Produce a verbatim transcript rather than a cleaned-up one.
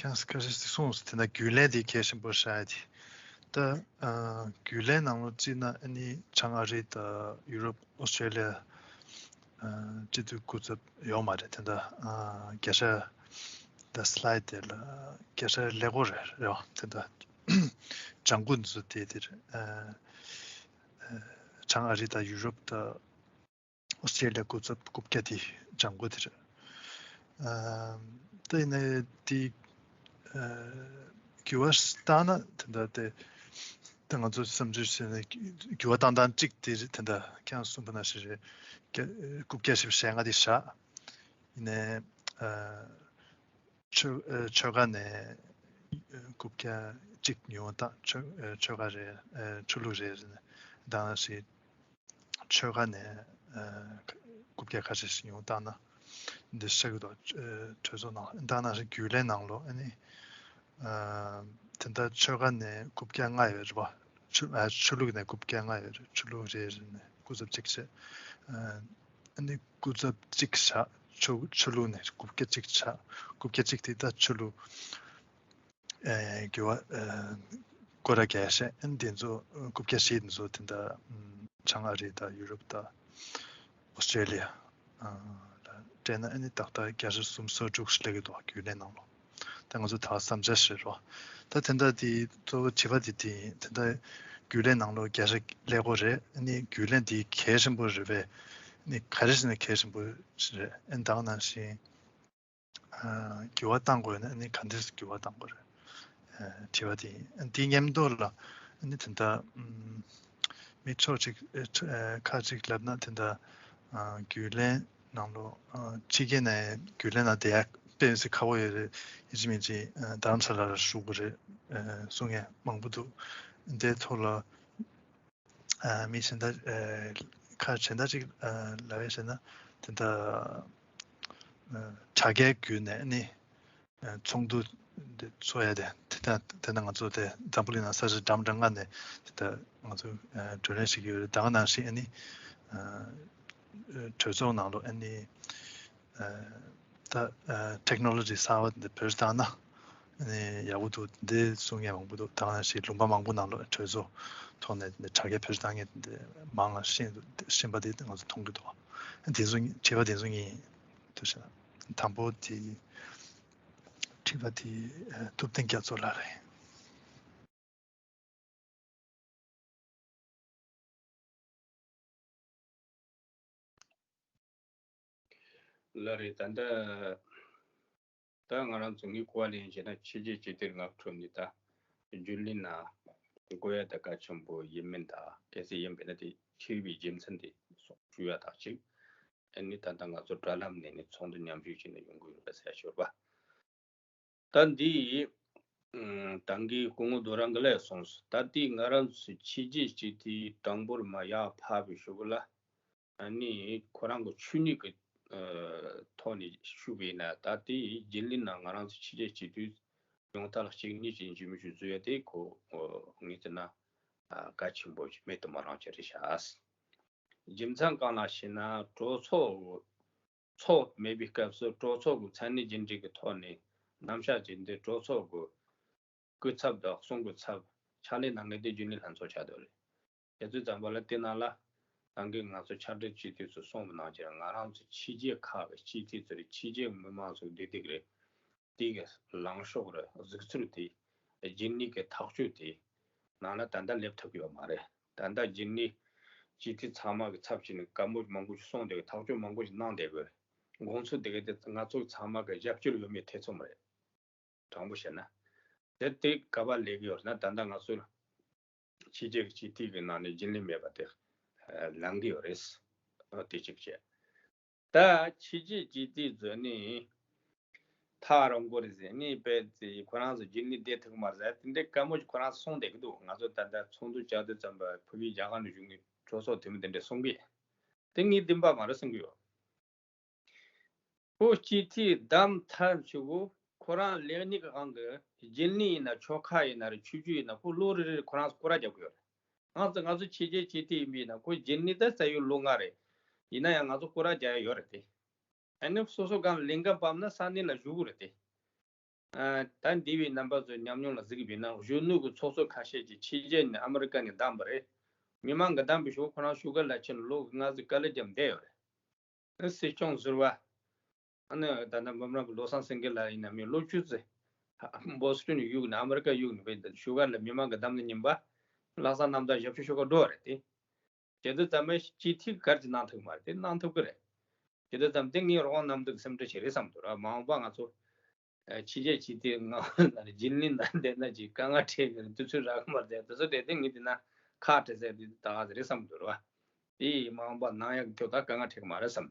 ཡང་ཁ་ཤས་ཤིག་གསུངས་སོང་། དེ་ན་རྒྱུན་ལས་དེ་གལ་ཆེན་པོ་ཤར་ཡ་དེ། ད་ཨ་རྒྱུན་ལས་ནང་ལོགས་བརྩིས་ན་ཨ་ནི་བྱང་ཨ་རི་དང་ཡུ་རོབ། ཨོ་སི་ཀྲེ་ལི་ཡ། ཨ་སྤྱི་འཐུས་སྐུ་ཚབ་ཡོད་མ་རེད། དེ་འདྲ་ཨ་རྒྱལ་སྲས་དང་སི་ལའེ་དེ་ལ་རྒྱལ་སྲས་ཀླད་ཀོར་རེད་རེད་བ། དེ་འདྲ་ལྗང་ཁུ་འདི་ཚོ་དེ་དེར་ཨ་ཨ་བྱང་ཨ་རི་དང་ཡུ་རོབ་དང་། ཨོ་སི་ཀྲེ་ལི་ཡ་སྐུ་ཚབ་རྐུབ་བཀྱག་དེ་ལྗང་ཁུ་དེ་རེད། ཨ་ད་ཡིན་ནའི་དེ་ཨ་འགྱུར་བ་བཏང་ན་དེ་འདྲ་དེ། ད་ང་ཚོ་བསམ་ཚུལ་བྱས་ན་འགྱུར་བ་བཏང་སྟངས་གཅིག་དེ་རེད། དེ་འདྲ་ཁྱེད་རང་གསུངས་པ་ནང་བཞིན་རེད། རྐྱ་རྐུབ་བཀྱག་བཞི་བཅུ་ཞེ་ལྔ་དེ་བཞག་ཡིན་ནའི་ཨ་ཆོལ་ཨ་ཆོལ་ཁ་ནས་རྐུབ་བཀྱག་གཅིག་ཉུང་བ་བཏང་། ཆོལ་ཨ་ཆོལ་ཁ་རེད། ཨ་ཆོས་ལུགས་རེད། བཏང་ན་ཞིག་ཆོལ་ཁ་ནས་ཨ་རྐུབ་བཀྱག་ཁ་ཤས་ཤིག་ཉུང་བཏང་ན་འདི་ཤ་གི་དོ། ཨ་གྲོས་ཚོགས་ནང་བཏང་ན་ཞིག་རྒྱུན་ལས་ནང་ལོགས་ཨ་ནི་ཨ་དེ་འདྲ་ཆོལ་ཁ་ནས་རྐུབ་བཀྱག་ལྔ་ཡོད་རེད་པ། ཆོས་ཨ་ཆོས་ལུགས་ནས་རྐུབ་བཀྱག་ལྔ་ཡོད་རེད། ཆོས་ལུགས་རེ་རེ་ནས་སྐུ་ཚབ་གཅིག་བྱས། ཨ་ཨ་ནི་སྐུ་ཚབ་གཅིག་བཞག་ཆོས་ཆོས་ལུགས་ནས་རྐུབ་བཀྱག་གཅིག་བཞག་རྐུབ་བཀྱག་གཅིག་དེ་ད་ཆོས་ལུགས། ཨེ་འགྱུར་བ་ཨེ་སྐོར་ར་རྒྱག་ཤེས། ཨ་ནི་དེ་ཚོ་རྐུབ་བཀྱག་བཞི་དེ་ཚོ་དེ་འདྲ་ཨམ་བྱང་ཨ་རི་དང་ཡུ་རོབ་དང་ཨོ་སི་ཀྲེ་ལི་ཡ་ཨ་ལ་སྤྲད་ན་ཨ་ནི་ཏག་ཏག་རྒྱལ་སྲས་གསུམ་སོ་དྲུག་ཞིག་སླེབས་ཀྱི་འདུག་རྒྱུན་ལས་ནང་ལོགས། ད་ང་ཚོ་ད་བསམ་འཆར་བཤད་རོགས། ད་དེ་འདྲ་དེ་གཙོ་བོ་དྲི་བ་དེ་དེ་ཡིན། དེ་འདྲ་རྒྱུན་ལས་ནང་ལོགས་རྒྱལ་སྲས་ཀླད་ཀོར་རེད། ཨ་ནི་རྒྱུན་ལས་དེ་གལ་ཆེན་པོ་རེད་པས། ཨ་ནི་ག་རེ་བྱས་ན་གལ་ཆེན་པོ་རེད། ཨ་ནི་ད་ག་ནང་བཞིན། ཨ་འགྱུར་བ་གཏང་དགོས་ན་ཨ་ནི་ག་འདྲས་འགྱུར་བ་གཏང་དགོས་རེད། ཨ་དྲི་བ་དེ་ཡིན། ཨ་དེའི་མཉམ་དུ་ལ་ཨ་ནི་ད་ལྟ་ཨམ་མི་ཕྱོགས་གཅིག་ཨ་ཁ་ཅིག་ལབ་ན་དེ་འདྲ་ཨ་རྒྱུན་ལས་ནང་ལོགས་ཨ་ཕྱི་རྒྱལ་ནས་རྒྱུན་ལས་ནང་བསྡད་ཡ་དཔེ་མི་སྲིད་ཁག་པོ་ཡོད་རེད། ཡིན་གཅིག་མིན་གཅིག་ཨ་རྡ་རམ་ས་ལ་ལ་བཞུགས་དགོས་རེད། ཨ་གསུང་མཁན་མང་པོ་འདུག་དེའི་ཐོག་ལ། ཨ་མི་གཞན་དག་ཨ་ཁ་གཞན་དག་ཅིག་ཨ་ལབ་ཡ་བྱས་ན་དེ་འདྲ་ཨ་དྲ་རྒྱའི་བརྒྱུད་ནས་ནི་ཨ་ཚོགས་འདུ་འདི་ཚོགས་ཡ་དེ་དེ་འདྲ་དེ་འདྲ་ང་ཚོ་དེ་འཛམ་བུ་གླིང་ནང་ས་ཆ་འདྲ་མི་འདྲ་ལྔ་ནས་དེ་འདྲ་ང་ཚོ་ཨ་བགྲོ་གླེང་བྱེད་ཀྱི་ཡོད་རེད། ད་ག་ནང་བཞིན་ཨ་ནི་ཨ་གྲོས་ཚོགས་ནང་ལོགས་ཨ་ནི། ཨ་ད་ཨ་ཊེག་ནོ་ལོ་ཇི་གསར་པ་འདི་བེད་སྤྱོད་བཏང་ན་ཨ་ནི་ཡག་པོ་འདུག་འདི་གསུང་མཁན་མང་པོ་འདུག་ད་ག་ནང་བཞིན་ལུང་པ་མང་པོ་ནང་ལོགས་གྲོས་ཚོགས་ཐོག་ནས་འདི་དྲ་རྒྱ་བེད་སྤྱོད་བཏང་མཁན་འདི་མང་ལ་ཤེས་འདུག་ཤེས་པ་འདི་ང་ཚོ་མཐོང་གི་འདུག་དེ་ཚོ་དྲི་བ་དེ་ཚོ་གཉིས་འདུག་ཤག་དང་པོ་དེ་དྲི་བ་དེ་ཨ་ཐུབ་བསྟན་རྒྱ་མཚོ་ལགས་རེད། ལགས་རེད། ད་ལྟ་ད་ང་རང་ཚོ་ངའི་གོ་བ་ལེན་བྱས་ན་ཕྱི་རྒྱལ་སྤྱི་འཐུས་ལྔ་བཅུ་ནི་ད་རྒྱུན་ལས་ནང་བསྐོ་ཡ་ད་གལ་ཆེན་པོ་ཡིན་མིན་དང་། གལ་སྲིད་ཡིན་པ་ཡིན་ན་དེ་ཆེ་བའི་རྒྱུ་མཚན་དེ་སོགས་ཞུ་ཡ་དང་གཅིག་ཨ་ནི་ད་ལྟ་ང་ཚོ་དྲ་ལམ་ནས་ནི་ཚོགས་འདུ་མཉམ་ཞུགས་བྱས་ནས་ཡོང་གི་ཡོད་པ་ཟེར་ཞུ་བ། ད་འདི་ཨ་ད་གིན་སྐུ་ངོ་རྡོ་རིང་གིས་ལབ་སོང་། ད་ལྟའི་ང་རང་ཚོའི་ཕྱི་རྒྱལ་སྤྱི་འཐུས་གྲངས་འབོར་མར་ཡར་འཕར་བའི་གཞུག་གུ་ལ་ཨ་ནི་ཁོ་རང་གི་ཆོས་ཉིད་ཀྱི་ཨ་ཐོག་ནས་ཞུས་པ་ཡིན་ན། ད་ལྟའི་རྒྱུན་ལས་ནང་ང་རང་ཚོའི་ཕྱི་རྒྱལ་སྤྱི་འཐུས་ཉུང་མཐའ་ལ་གཅིག་གཉིས་ཅན་གྱི་མི་ཞིག་བཟོ་ཡ་དེ་ཁོ་ཨ་ངས་བལྟས་ན་ཨ་གལ་ཆེན་པོ་ཞིག་མེད་དུ་མ་རུང་ཅིག་རེད་ཤག་རྒྱུ་མཚན་གང་ལགས་ཞེ་ན། གྲོས་ཚོགས་ཚོགས་མེད་པའི་སྐབས་སུ་གྲོས་ཚོགས་ཀྱི་མཚན་གནས་རྒྱུན་སྒྲིག་གི་ཐོག་ནས་རྣམ་གཞག་ཅིག་འདི་གྲོས་ཚོགས་ཀྱི་སྐུ་ཚབ་དང་གསུང་སྐུ་ཚབ་ཕྱག་ལས་གནང་མཁན་དེ་རྒྱུན་ལས་ལྷན་ཚོགས་ཆགས་བསྡད་རེད། དེ་ཚོའི་ཙམ་པ་ལ་དེ་ནང་ལ་ད་གིན་ང་ཚོ་ཕྱག་སྦྲེལ་སྤྱི་འཐུས་ཚོས་གསུངས་པ་ནང་བཞིན་ང་རང་ཚོ་ཕྱི་རྒྱལ་ཁག་གི་སྤྱི་འཐུས་ཚོ་རེད། ཕྱི་རྒྱལ་མི་མང་ཚོ་བདེ་སྡུག་རེད། དེ་གི་ལངས་ཕྱོགས་རེད། གཟིགས་ཚུལ་དེ་རྒྱུན་ལས་ཀྱི་ཐག་གཅོད་དེ་ནང་ལ་ད་ལྟ་སླེབས་ཐུབ་ཀྱི་ཡོད་མ་རེད། ད་ལྟ་རྒྱུན་ལས་སྤྱི་འཐུས་ཚང་མ་གི་ཚབ་བྱས་ནས་བཀའ་མོལ་མང་པོ་ཞིག་གསུངས་བསྡད་ཀྱི། ཐག་གཅོད་མང་པོ་ཞིག་གནང་བསྡད་ཀྱི་རེད། དགོངས་ཚུལ་དེ་ག་དེ་ང་ཚོ་ཚང་མ་གི་རྒྱབ་སྐྱོར་ཡོད་མེད་ཐེ་ཚོམ་རེད། དྲང་པོ་བཤད་ན། དེ་དེ་ག་པར་སླེབས་ཀྱི་ཡོད་རེད་ན། ད་ལྟ་ང་ཚོ་ཕྱི་རྒྱལ་གྱི་སྤྱི་འཐུས་ཀྱི་ནང་ནས་རྒྱུན་ལས་མེད་པ་དེ་ལངས་ཀྱི་ཡོད་རེད། དེ་གཅིག་བྱས། ད་ཕྱི་རྒྱལ་སྤྱི་འཐུས་ཚོ་ནི་ཐག་རིང་པོ་རེད་ཟེར་ནས་དཔེ་ཚེ་ཁོ་རང་ཚོ་རྒྱུན་ལས་བསྡད་ཐུབ་ཀྱི་མ་རེད་ཟེར། དེ་འདྲའི་བཀའ་མོལ་ཁོ་རང་ཚོ་གསུངས་བསྡད་ཀྱི་འདུག་ང་ཚོ་ད་ལྟ་ཚོགས་འདུ་བཅར་དུས་ཙམ་པ་ཕ་གིའི་རྒྱ་གར་ནས་བཞུགས་ནས་གྲོས་ཚོགས་འཐུས་མི་དེ་འདྲས་གསུང་གི། དེ་ངས་བདེན་པ་མ་རེད་བསམ་གྱི་ཡོད། ཁོ་སྤྱི་འཐུས་བདམས་ཐར་ཆུ་བོ་ཁོ་རང་ལས་གནས་ཀྱི་དབང་གིས་རྒྱུན་ལས་ཡིན་ན་ཆོལ་ཁ་ཡིན་ན་རེད། ཆོས་བརྒྱུད་ཡིན་ན། ཁོ་ལོ་རེ་རེ་ཁོ་རང་ཚོ་སྐོར་ར་རྒྱག་གི་ཡོད་རེད། ང་ཚོ་ང་ཚོ་ཕྱི་རྒྱལ་སྤྱི་འཐུས་ཡིན་པ་ཡིན་ན་ཁོ་རྒྱུན་ལས་ད་རྩ་བའི་ལོ་ལྔ་རེད། ཡིན་ན་ཡང་ང་ཚོ་སྐོར་ར་རྒྱག་ཡ་ཡོད་རེད་དེ། ཨ་ནི་སོ་སོ་སྒང་ལ་ལས་འགན་བབས་ན་ས་གནས་ལ་བཞུགས་དགོས་རེད་དེ། ད་འདི་བའི་རྣམ་པ་ཚོའི་ཉམས་མྱོང་ལ་གཟིགས་པས་ན། གཞོན་ནུ་གི་ཚོགས་གཙོ་ཁ་ཤས་ཀྱིས་ཕྱི་རྒྱལ་ནས་ཨ་མི་རི་ཀ་ནས་བདམས་པ་རེད། མི་མང་གིས་བདམས་པའི་ཞོར་ཁོ་རང་བཞུགས་སྒར་ལ་ཕྱིན་ནས་ལོ་ལྔ་བཅུ་དཀའ་ལས་བརྒྱབ་བསྡད་ཡོད་རེད། སྲིད་སྐྱོང་ཟུར་པ། ཨ་ནི་ད་ལྟ་འབུམ་རམས་པ་བློ་བཟང་སེང་གེ་ལགས་ཡིན་ན་མི་ལོ་བཅུ་ཙམ་བྷོ་སི་ཊོན་གཡུགས་ནས་ཨ་མི་རི་ཀ་གཡུགས་ནས་བཞུགས་སྒར་ལ་མི་མང་གིས་བདམས་ནས་ཉིན་པ་ལྷག་བསམ་རྣམ་དག་ཞབས་ཞུ་ཞུ་ག་འགྲོ་བ་རེད་དེ། བྱེད་དུས་ཙམ་པས་སྤྱི་འཐུས་ག་རེ་གནང་ཐུབ་ཀྱི་མ་རེད་དེ། གནང་ཐུབ་ཀྱི་རེད། བྱེད་དུས་ཙམ་དེ་ངའི་རང་དབང་གནམ་གྲུ་གི་སེམས་ཁྲལ་ཞིག་རེད་བསམ་འདུག་ར། མ་འོངས་པ་ང་ཚོ་ཕྱི་རྒྱལ་ཕྱི་དེ་ང་ལ་རྗེས་ལུས་ན་བསྡད་ན་ཅིག་དཀའ་ངལ་འཕྲད་ཀྱི་རེད། དུས་ཚོད་རག་གི་མ་རེད། དེ་དུས་ཚོད་འཕྲད་དེ་ངས་བལྟས་ན་ཁག་དཀྲི་ས་དེ་ད་ག་ཟེ་རེད་བསམ་འདུག་ར། དེ་མ་འོངས་པ་ནང་ཡག་ཁྱོད་ད་དཀའ་ངལ་འཕྲད་ཀྱི་མ་རེད་བསམ།